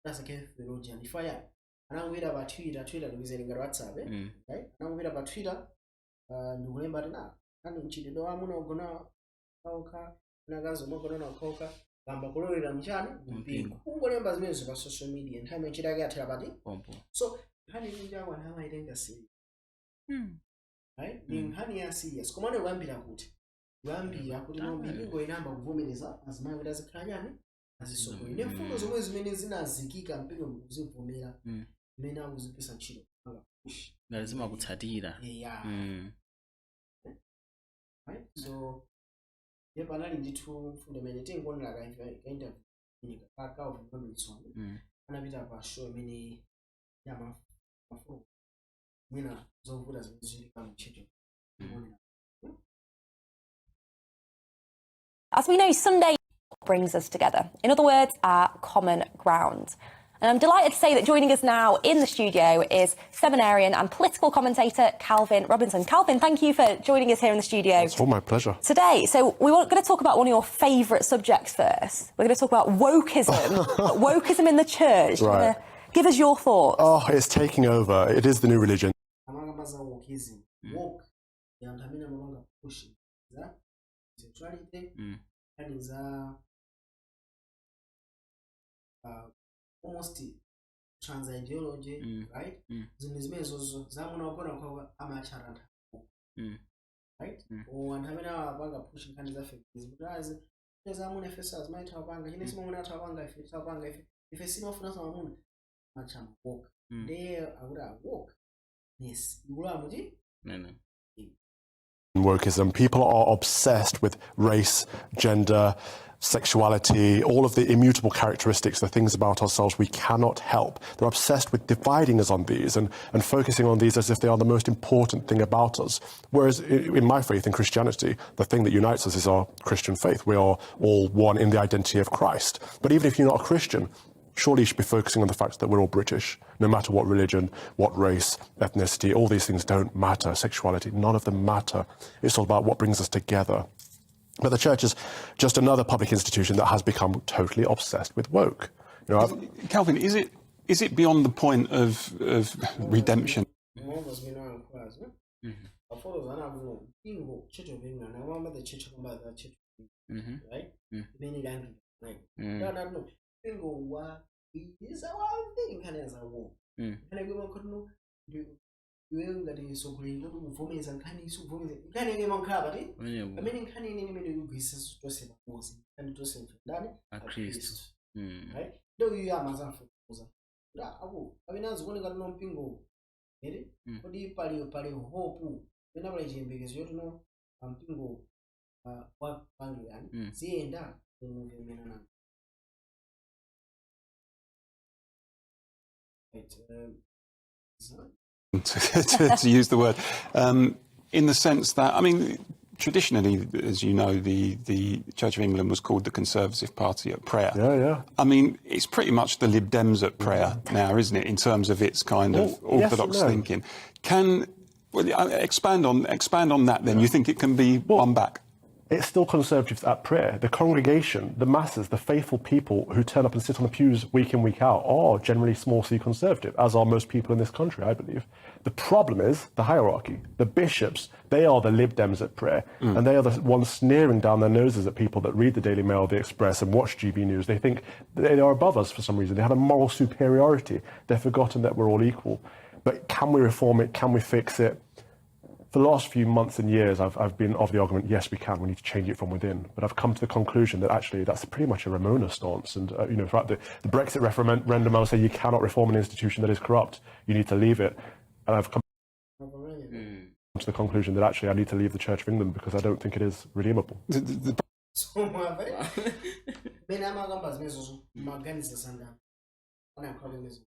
asakhale theologian. Chifukwa yani anangopita pa Twitter. Twitter ndikuizere ngati WhatsApp, eh? Right, anangopita pa Twitter, ndikulemba ati na ani mchitidwe wa amuna ogona okha nakazi omagona okhaokha kamba kulowera mchani, mpingo. Mpingo. Kungolemba zimenezo pa social media, nthawi imene ntchito yake athera pati? Pompo. So nkhani inji ako anthu amayitenga serious, right? Ni nkhani ya serious. Komano kuyambira kuti, no mipingo inayamba kuvomereza azimayi kuti azikhala chani, azisogolera, ndi mfundo zomwe zimene zinazikika mpingo ndikuzivomera, zimene akuzigwiritsa ntchito kupanga push. Ngati zimakutsatira. Yeah. Right, so ye panali ndithu mfundo imene tinkuonera ka interview imene ka Calvin Robinson anapita pa show imene ya mafuko mwina zovuta zimene zichitika mu ntchito. Tikuonera. As we know, Sunday brings us together. In other words, our common ground. And I'm delighted to say that joining us now in the studio is seminarian and political commentator Calvin Robinson. Calvin, thank you for joining us here in the studio It's all my pleasure. today. So we are going to talk about one of your favourite subjects first. We're going to talk about wokeism, wokeism in the church. Do you Right. wanna give us your thoughts? Oh, it's taking over. It is the new religion. Amakamba za wokeism. Woke ndi anthu amene amapanga push za sexuality, nkhani za almost trans ideology, right? Zinthu zimenezozo zamuna ogona okhaokha amatchata anthu, right? O anthu amene amapanga push nkhani za feminism kuti azi zamuna ife azimayi tawapanga chine simamuna atawapanga ife tawapanga ife simafunanso mamuna, amatcha ma woke. Ndiye akuti a wokeness ikulamu kuti Nene. Wokeism. People are obsessed with race, gender, sexuality, all of the immutable characteristics, the things about ourselves we cannot help. They're obsessed with dividing us on these and focusing on these as if they are the most important thing about us. Whereas in my faith, in Christianity, the thing that unites us is our Christian faith. We are all one in the identity of Christ. But even if you're not a Christian, Surely you should be focusing on the fact that we're all British, no matter what religion, what race, ethnicity, all these things don't matter. Sexuality, none of them matter. It's all about what brings us together. But the church is just another public institution that has become totally obsessed with woke. You know, Calvin, is it beyond the point of redemption? Mwamva zimene wayankhulazo? Afotokoza anavuno mpingo, Church of England, amamba the church, akamba the Church of England, right? Imene ili Anglican, right? Kana no mpingo wa iza wambiri nkhani ya zawo, nkhani yake makhotino iweyo ngati mtsogoleri kuti kuvomereza nkhani isu, kuvomereza nkhani yake mankhala pati Pamenepo. Pamene nkhani inene imene ikugwisa tonse pamodzi, nkhani tonse mfe ndani? Akhristu. Right, ndo iyo amazafukuza kuti aku pamene azikuoneka tino mpingo ere, kodi pali hope pena, pali chiyembekezo chotino pampingo wa Anglican ziyenda mumvemera nanu? Right, To use the word, in the sense that, I mean, traditionally, as you know, the Church of England was called the Conservative Party at Prayer. I mean, it's pretty much the Lib Dems at prayer now, isn't it, in terms of its kind of Well, yes and orthodox no. thinking? Can well, expand on that then? You think it can be won back? It's still conservatives at prayer. The congregation, the masses, the faithful people who turn up and sit on the pews week in, week out are generally small c conservative, as are most people in this country, I believe. The problem is the hierarchy. The bishops, they are the Lib Dems at prayer, and they are the ones sneering down their noses at people that read the Daily Mail, the Express, and watch GB News. They think they are above us for some reason. They have a moral superiority. They've forgotten that we're all equal. But can we reform it? Can we fix it? For the last few months and years, I've been of the argument, yes, we can, we need to change it from within. But I've come to the conclusion that actually that's pretty much a Remoaner stance. And throughout the Brexit referendum, I would say you cannot reform an institution that is corrupt. You need to leave it. And I've come to the conclusion that actually I need to leave the Church of England because I don't think it is redeemable. The So mwamva mene amakamba zimenezozo, maganiza sandani anayankhula zimenezo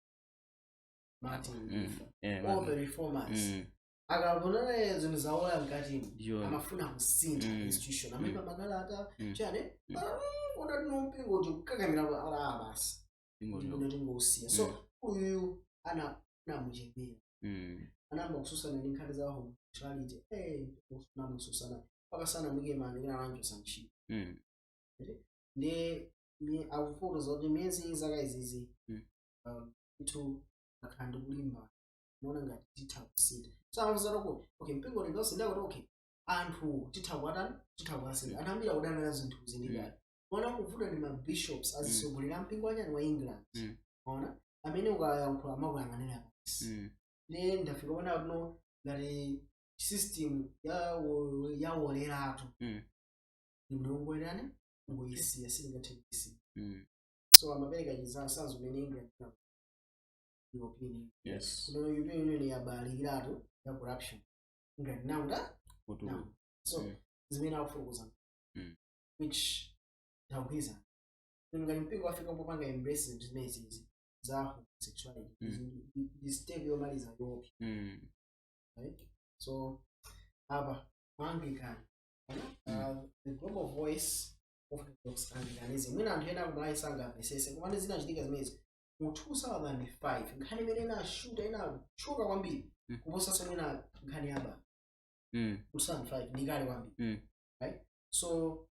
Martin Luther, all the reformers, akabonana zinthu zawola mkatimo, amafuna kusintha institution, amene makalata chane ona tino mpingo uti kukakamira ala basi, ndikuno tingousiya. So uyu anamuchepera, anayamba kususana ndi nkhani za homosexuality, namususana mpaka sanamwike mani kena ananjosa ntchito. Ndi akufotokoza kuti miyezi zaka izizi itu akhala ndi kulimba maona ngati titha kusintha. So amafuza kuti okay, mpingo ndinonse ndakuti okay, anthu titha kuwatani, titha kuwasintha. Anthu ambiri akudana nazo zinthuzi ndi kale maona kuvuta ndi ma bishops azisogolera mpingo wachani wa England, maona amene ukayankhula amakuyang'anira pansi. Ndi ndafika pona kuno ngati system yawoleratu, ndingolani ngoyisiya, sindingathe kuyisiya. So amapereka chitsanzo kumene England na European Union, kuno European Union yabalikiratu ya corruption, England now Kutu. now. So zimene akufotokoza, which ndakugwirizana ngati mpingo wafika popanga embrace zinthu zimenezi za homosexuality, ndi step yomaliza yoopsa, right? So apa Anglican, the global voice of Orthodox Anglicanism, mwina anthu ena akumalawi sangamvesese, koma ndi zinachitika zimenezi mu 2005, nkhani imene inashuta, inatchuka kwambiri kuposanso mwina nkhani yaba 2005, ndikale kwambiri, right? So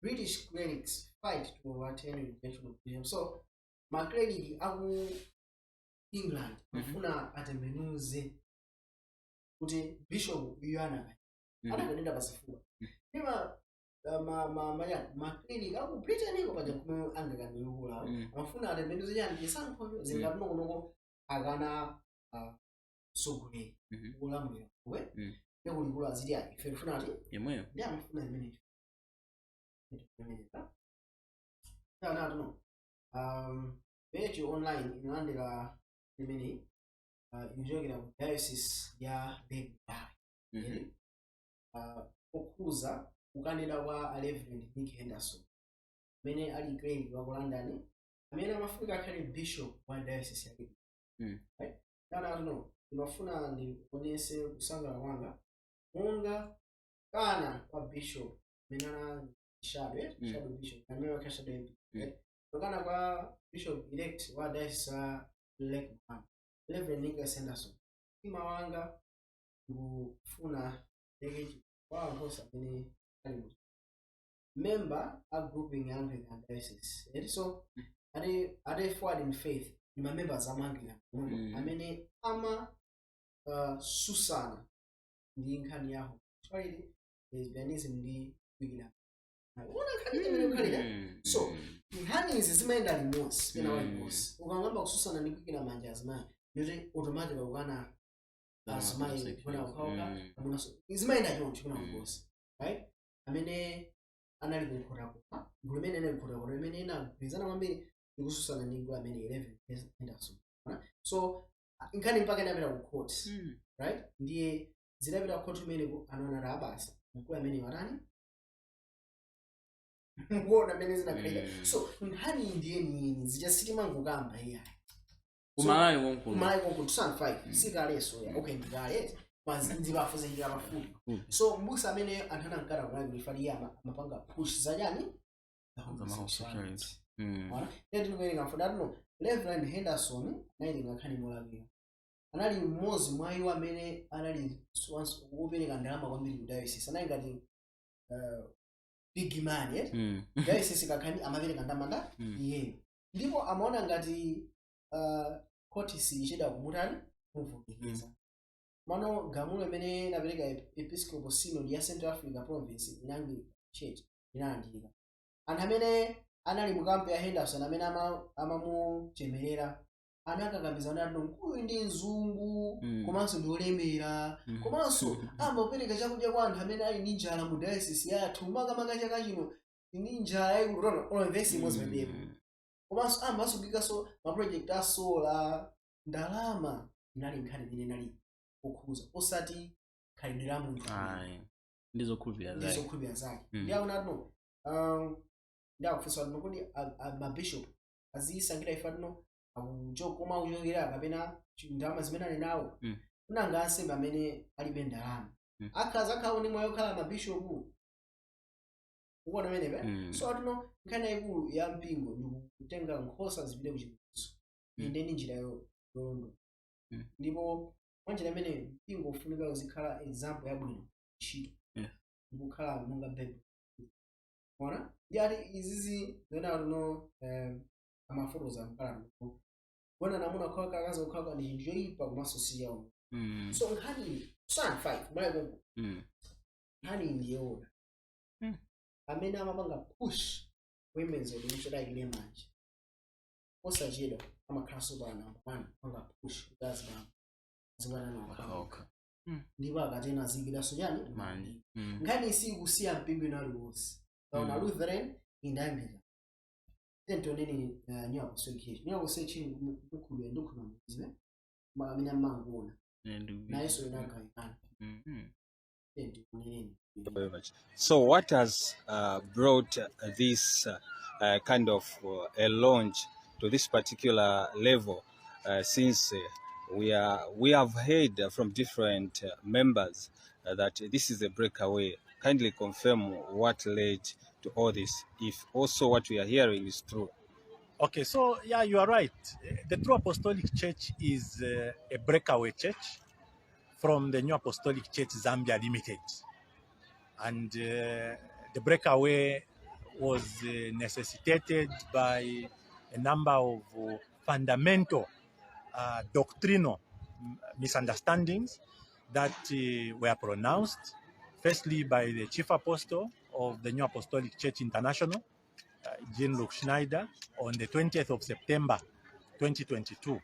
British clerics fight to overturn rejection of bishop. So ma cleric aku England afuna atembenuze kuti bishop uyu anaka anakanena pazifuwa ndi ma cleric aku Britain iko paja kumwe Anglican ikulawo, amafuna atembenuze chani, chisankhocho zingatino kunoko akana mtsogoleri wolamulira we ndikulikulu aziti ayi, ife tifuna ati yemweyo. Ndi amafuna zimenezo. No, page online inalandira imeneyi, ikuchokera ku Diocese ya Lake, okhuza kukanena kwa a Reverend Nick Henderson amene ali cleric wa ku London, amene amafunika akhale bishop wa diocese ya Lake. Right? Nana no ndimafuna ndionese kusangalala kwanga monga kana kwa bishop amene ana shadow, shadow bishop amene wakha shadow MP, right? Kukana kwa bishop elect wa diocese ya Lake Malawi, Reverend Nicholas Henderson, mtima wanga ndikufuna leke kwa anthu onse amene ali mu member a grouping ya Anglican diocese eti. So ati Forward in Faith ndi ma members a Anglican amene ama susana ndi nkhani ya homosexuality, lesbianism ndi kuikira. Uona nkhani imene kukhalira? So nkhani izi zimayenda limodzi pena limodzi. Ukangamba kususana ndi kuikira manja azimayi, ndikuti automatic ukana azimayi kuna ukhauka amunaso. Zimayenda choncho kuna limodzi, right? Amene anali kunkhotakota, gulu limene anali kunkhotakota limene inagwirizana kwambiri ndikususana ndi gulu amene 11 Henderson. So nkhani mpaka inapita ku court, right? Ndiye zidapita ku court imeneko, anaona kuti abasi mkulu amene watani, mukuona amene zinakhalira. So nkhani iyi ndiye nini zija sitimangokamba iyayi. Kumalawi konkuno. Kumalawi konkuno 2005 sikaleso ya, okay, ndikale ndipafu zinjira pafupi. So mbusa amene anthu anankata kumalawi kuifali iye amapanga push zachani? Homosexuality. Ona ndiye tikuwerenga mfundo atuno. Reverend Henderson anaitenga nkhani molakwika. Anali mmodzi mwa iwo amene anali wopereka ndalama kwambiri ku diocese. Anali ngati big man, eh? Diocese kakhani amapereka ndalama iyeyo, ndipo amaona ngati khoti siyichedwa kumutani, kumuvomereza. Mano gamulo imene inapereka Episcopal Synod ya Central Africa Province in Anglican Church inalandika. Anthu amene anali mu camp ya Henderson amene amamuchemerera anakakamiza kuti mkulu ndi mzungu komanso ndi olemera komanso amapereka chakudya kwa anthu amene ali ndi njala mu diocese yathu, makamaka chaka chino ndi njala yayikulu. Ono vesi imodzi pamenepo. Komanso amasungikaso ma project a solar. Ndalama inali nkhani imene inali kukhuza, osati khalidwe la munthu. Ayi, ndizokhulupirira ndi zake. Zokhulupirira zake. Ndi akuti no, ndi akufunsa kuti kodi mabishop azisankhira ife atino akuchokoma akuchokera kapena ndalama zimene ali nawo? Kunanga ansembe amene alibe ndalama akhaza akhala ndi moyo okhala mabishopu? Ukuona pamenepa? Mm. So atino nkhani yayikulu ya mpingo ndikutenga nkhosa zipite kuchipulumutso. Inde, ndi njira yolondola. Ndipo mwanjira imene mpingo ufunika uzikhala example yabwino ntchito ndikukhala monga Bible. Ona, ndi ati izizi zona tuno amafotoza mkala kuona namuna kukhala kakazi kukhala ndi chinthu choyipa komanso si yawo. So nkhani 2005 malawi, nkhani ndiyoona. Amene amapanga push women's ordination ayikire manja osachedwa amakhalanso pa number one panga push kuti azibambo azikwana. Okha. Ndipo akatena aziyikiranso chani? Manja. Nkhani sikusiya mpingo ina aliwonse kaona. Lutheran ndi Anglican. Tentoneni New Apostolic Church. New Apostolic Church mukhulupirira ndikhulupirira amene amangoona nayenso inagawikana. Tentioneni. Very much. So, what has brought this kind of a launch to this particular level? Since we have heard from different members that this is a breakaway. Kindly confirm what led to all this, if also what we are hearing is true. Okay, so yeah, you are right. The True Apostolic Church is a breakaway church from the New Apostolic Church Zambia Limited. And the breakaway was necessitated by a number of fundamental doctrinal misunderstandings that were pronounced, firstly by the chief apostle of the New Apostolic Church International, Jean Luc Schneider, on the 20th of September 2022,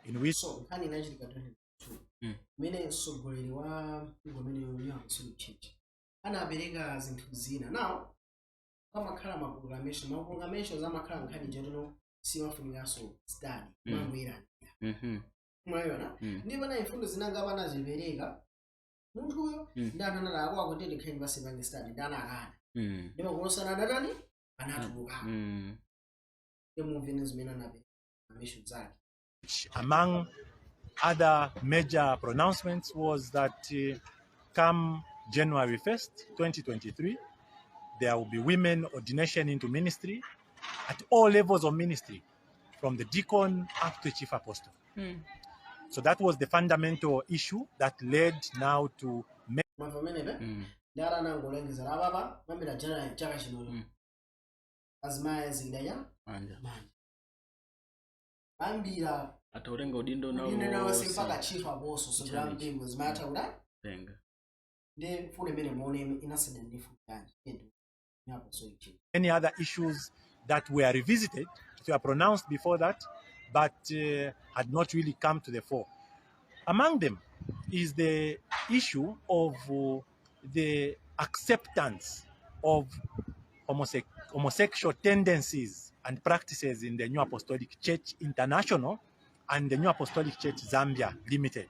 in which So nkhani inachitika 2022 imene mtsogoleri wa mpingo umene New Apostolic Church anapereka zinthu zina. Now pamakhala ma proclamation. Ma proclamations amakhala nkhani jatino simafunikanso study, mangoyera. Mwayiona? Ndipo pana mfundo zinanga panazipereka munthuyo ndi anthu anati ako akutete nkhani pasi pange study, ndi anakana. Ndipo kulosana adatani, anatuluka. Ndimumvene zimene anapereka proclamation zake. Among other major pronouncements was that come January 1st, 2023, there will be women ordination into ministry. at all levels of ministry, from the deacon up to chief apostle. So that was the fundamental issue that led now to Mwamva pamenepe? Ndi atanangolengeza apapa, kuyambira January chaka chinocho, azimayi azikidaya manja. Manja ambira. Atautenga udindo nawo udindo nawonse. Wonse. Mpaka chief apostle so Challenge. mpingo zimatha kuti Tenga. Ndi mfundo imene muone inasiyana ndi mfundo yanji New Apostolic Church. Many other issues that were revisited, that were pronounced before that, but had not really come to the fore. Among them is the issue of the acceptance of homosexual tendencies and practices in the New Apostolic Church International and the New Apostolic Church Zambia Limited.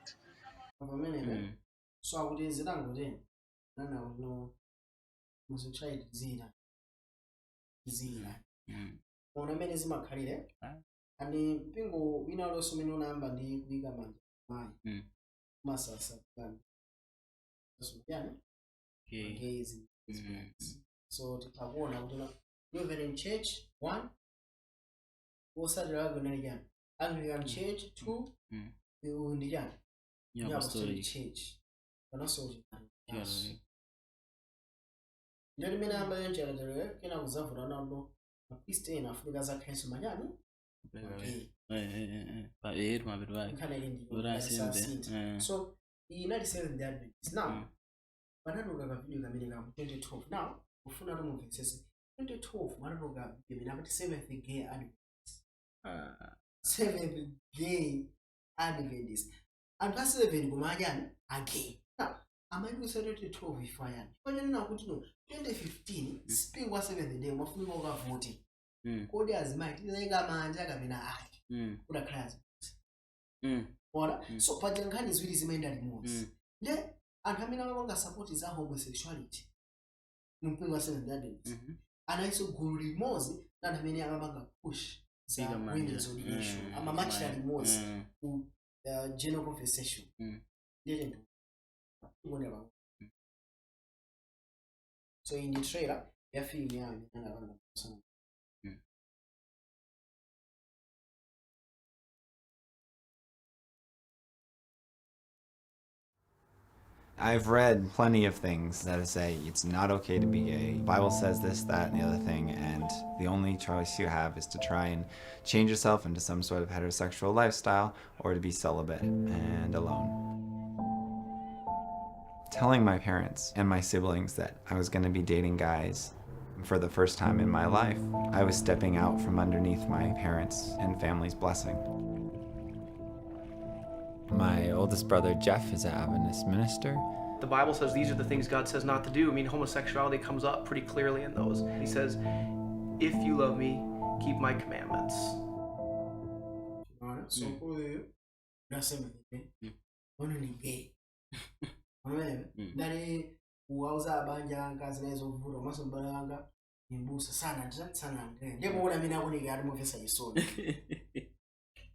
Pamenepe? So akuti zitangoteni nana kuti no, homosexuality zina zina. Ona amene zimakhalire. Ani mpingo wina uliwonse umene unayamba ndi kuyika manja mayi masasa yani gays. So tikakuona kuti no, Lutheran Church one, osatira wake unali chani? Anglican Church two. Uyu ndi chani? New New Apostolic Apostolic. Church panonso. Catholic. Ndio limene amba yoncheretere kena kuzavuta nalo mapriest ena afunika zakhalenso machani? Okay. Mapeto ake. Nkhani yake ndi Kuti asembe. asintha. So iyi inali Seventh Day Adventist. Now panatuluka ka video kamene ka 2012. Now ufuna tumumvetsese, 2012 panatuluka video imene amati Seventh Gay Adventist. Seventh Gay Adventist, anthu a 7 koma achani? Agay. Now amayikusa 2012 ifa yani panyanena kuti no, 2015 mpingo wa Seventh Day umafunika ukavoti, kodi azimayi tizayika manja kapena ayi? Kudakhala azimayi. Ona? So paja nkhani ziwiri zimayenda limodzi. Nde anthu amene amapanga support za homosexuality mu mpingo wa Seventh Adventist analinso gulu limodzi la anthu amene amapanga push za Kuyika manja. women's ordination. Amamachita limodzi ku general conference session. Ndiyete ndi kuonera pang'ono. So iyi ndi trailer ya film yawo imene anapanga. I've read plenty of things that say it's not okay to be gay. The Bible says this, that, and the other thing, and the only choice you have is to try and change yourself into some sort of heterosexual lifestyle or to be celibate and alone. Telling my parents and my siblings that I was going to be dating guys for the first time in my life, I was stepping out from underneath my parents' and family's blessing. My oldest brother Jeff is an Adventist minister. The Bible says these are the things God says not to do. I mean, homosexuality comes up pretty clearly in those. He says, "If you love me, keep my commandments." Ona, so uyu na Seventh Day ono ni gay pamene ndali kuwauza abanja anga zinayi zovuta, komanso m'bale wanga ni mbusa sana sana ndipo muona amene akuoneka ati mumvetsa chisoni,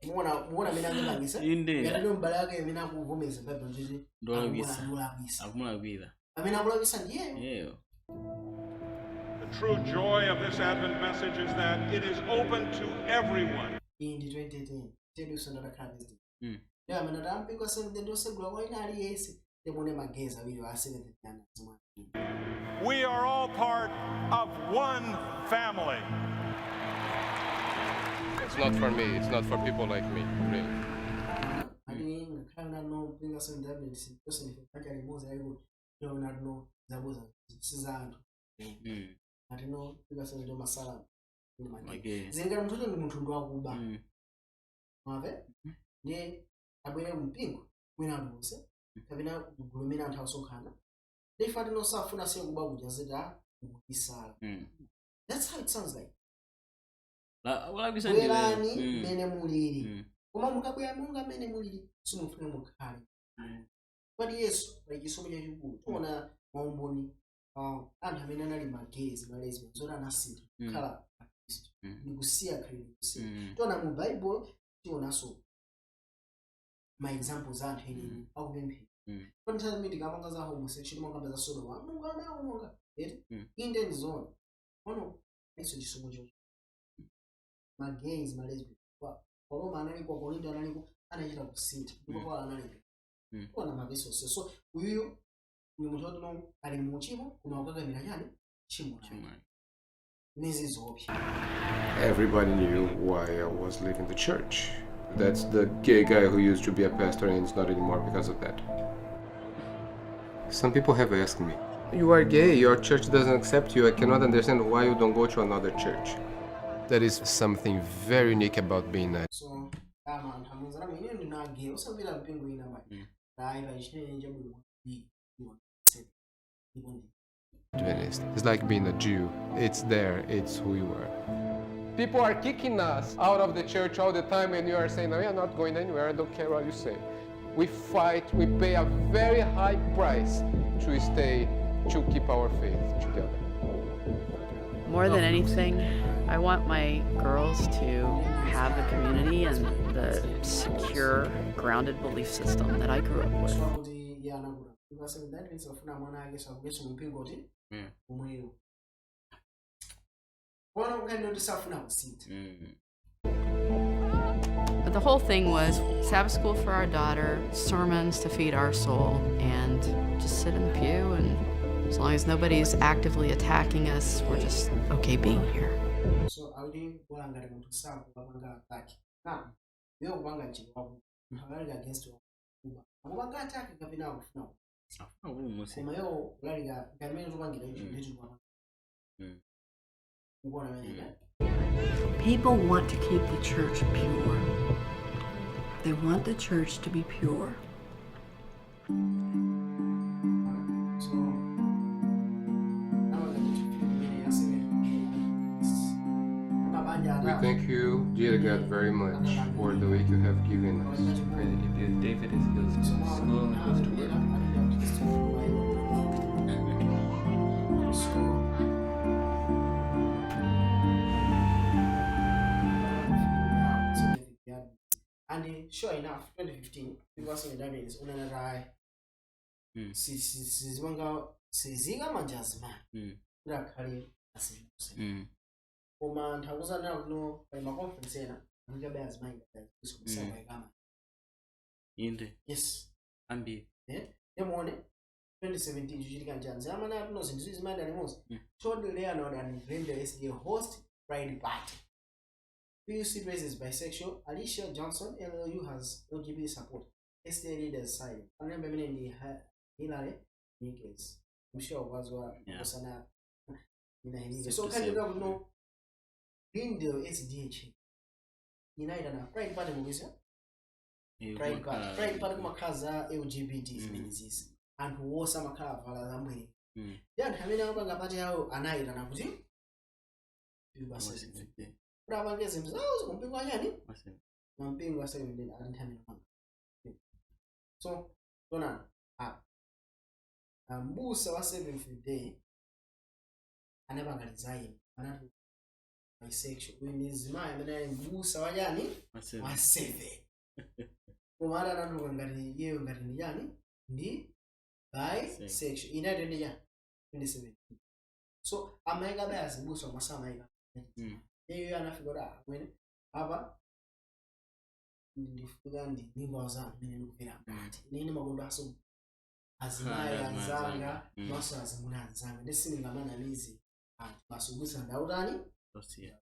muona amene akupangisa. Inde. Ngati m'bale wake amene akuvomereza Bible nditi Ndolakwisa. Ndolakwisa. Akumulakwira. Amene akulakwisa ndiyeyo. Yeyo. The true joy of this Advent message is that it is open to everyone. Iyi ndi 2010, tedunso ndatakhala president. Ndiye amene ati ampingo Seventh Day ndosegula kwa ina aliyense, ndimone ma gays awiri wa Seventh Day anazimwa. We are all part of one family. It's not for me. It's not for people like me, really. Ati ngakhale nano mpingo wa Seventh Day Adventist tonse ndife banja limodzi lalikulu, ndiona tino zabuza siza anthu. Ati no, mpingo wa Seventh Day masala ndi ma gay. Ma gay. Zingati munthu ndi munthu ndi wakuba, mwamve? Ndiye abwere mpingo mwina anthu onse kapena gulu limene anthu asonkhana, ndife ati nosafuna siye kuba kuja zita ukubisala. That's how it sounds like. Ulakwisa ndiwe. Bwerani mmene mulili. Koma mukabwera monga mmene mulili, simufuna mukhale pali Yesu, pali chisomo chachikulu. Tiona maumboni anthu amene anali ma gays, ma lesbian, zoti anasintha kukhala akhristu ndikusiya khalidwe kusiya. Tiona mu Bible, tionanso ma examples a anthu ene akupemphera. Pa nthawi zimene tikamanga za homosexual, timakamba za Sodoma, Mulungu anaononga eti. Inde, ndizoona ono, iso chisomo chachikulu. Ma gays, ma lesbian kwa Roma analiko, Korinto analiko, anachita kusintha ndipo Paulo analiko kuona mavesi onse. So uyuyu ni munthu woti no ali mu uchimo koma kukakamira chani? Tchimo lake. Izi zoopsa. Everybody knew why I was leaving the church. That's the gay guy who used to be a pastor and is not anymore because of that. Some people have asked me, "You are gay, your church doesn't accept you. I cannot understand why you don't go to another church." There is something very unique about being a So kama anthu amuza nami ine ndina gay, osapita mpingo ina bali ayi, pali chimene chabwino kwambiri ndipo ndi Adventist. It's like being a Jew. It's there, it's who you are. People are kicking us out of the church all the time, and you are saying, "No, we are not going anywhere. I don't care what you say." We fight, we pay a very high price to stay, to keep our faith together. More than anything, I want my girls to have the community and the secure, grounded belief system that I grew up with. So kuti iye anakula ndipo Seventh Adventist afuna mwana ake sakukenso mu mpingo ti omweyo kuona kukhani kuti safuna kusintha. But the whole thing was Sabbath school for our daughter, sermons to feed our soul, and just sit in the pew. And as long as nobody's actively attacking us, we're just okay being here. So akuti bola ngati munthu sakupanga attack na iwe kupanga mchito wako, munthu akalika against wakuba akupanga attack kapena akufuna Afuna kupulumutsa. Koma iwo kulalika ngamene tupangira icho ndicho kupanga ukuona meneka. People want to keep the church pure. They want the church to be pure. So imene ya Seventh mabanja. We thank you, dear God, very much for the week you have given us. Pray that you be with David as he goes to school and goes to work. So and sure enough, 2015 people Seventh Adventist unanatayi sizimanga sizika manja azimayi kuti akhale asibusa, koma anthu akuzanena kuno pali ma conference ena amikabe azimayi kusakayikama. Inde. Yes. Ambiri. Eh, emuone 2017 chichitika njani amene atuno zinthu zimayenda limodzi. Todd Leonard and Glendale SDA host Pride Party. PUC raises bisexual Alicia Johnson. LLU has LGBT support. SDA leaders silent. Analemba imene ndi Hillary Nickels. I'm sure wazwa kusana ina Henike. So Safe to kali say. Kuno Glendale SDA Church inaita na Pride Party mukizya Pride Party. Pride Party kumakhala za LGBT zimene zizi anthu wonse amakhala avala zambiri ndi anthu amene amapanga party yawo anayitana kuti kuti apange zinthu zawo kumpingo wachani, mampingo a Seventh ali nthawi amene amapanga. So tonani apa mbusa wa Seventh Day anapanga resign, anati bisexual. Uyu ndi mzimayi amene ali mbusa wachani? Wa seven. Wa seven, koma ati anatuluka ngati iyeyo ngati ndi chani, ndi bisexual. Inati ndi chani, 2017. So amayika azibusa koma samayika iyeyo. Anafika kuti amwene apa ndifika ndi nyimbo zanu mene ndikupera mkati ine makondo aso azimayi Ah, azimayi anzanga anzanga. Maso azimuna anzanga ndisingamanamize anthu basi ndautani. Tosiya.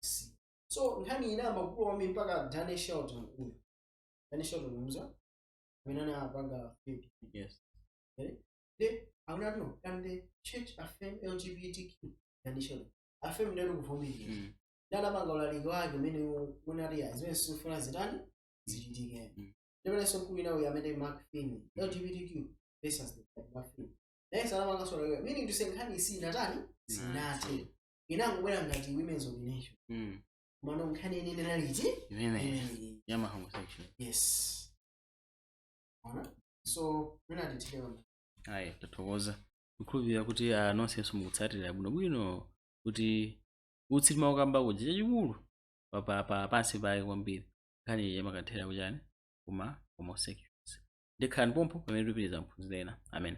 So nkhani inayamba kukula kwambiri mpaka Danny Shelton uyu, Danny Shelton umza amene anapanga film. Yes. De akunati, "No, can the church affirm LGBTQ?" Danny Shelton affirm ndero kuvomereza. Ndi anapanga ulaliki wake umene unati ya zimene zifuna zitani zichitike. Ndipenenso mkulu ina uyu amene Mark Finley, LGBTQ versus the Mark Finley, nayenso anapanga ulaliki, meaning to say nkhani sinatani, sinathe, inangobwera ngati women's ordination. Mano nkhani ine inaliti Imene imeneyi. Yama homosexual. Yes. Ona? So mwina tithire pano. Ayi, tathokoza. Kukhulupirira kuti nonsenso mukutsatira bwinobwino kuti utsi timaukamba kuja chachikulu pansi pake kwambiri nkhani yamakathera kuchani? Kuma homosexuals. Ndikhalani pompo pamene tipitiriza mphunziro ena. Amen.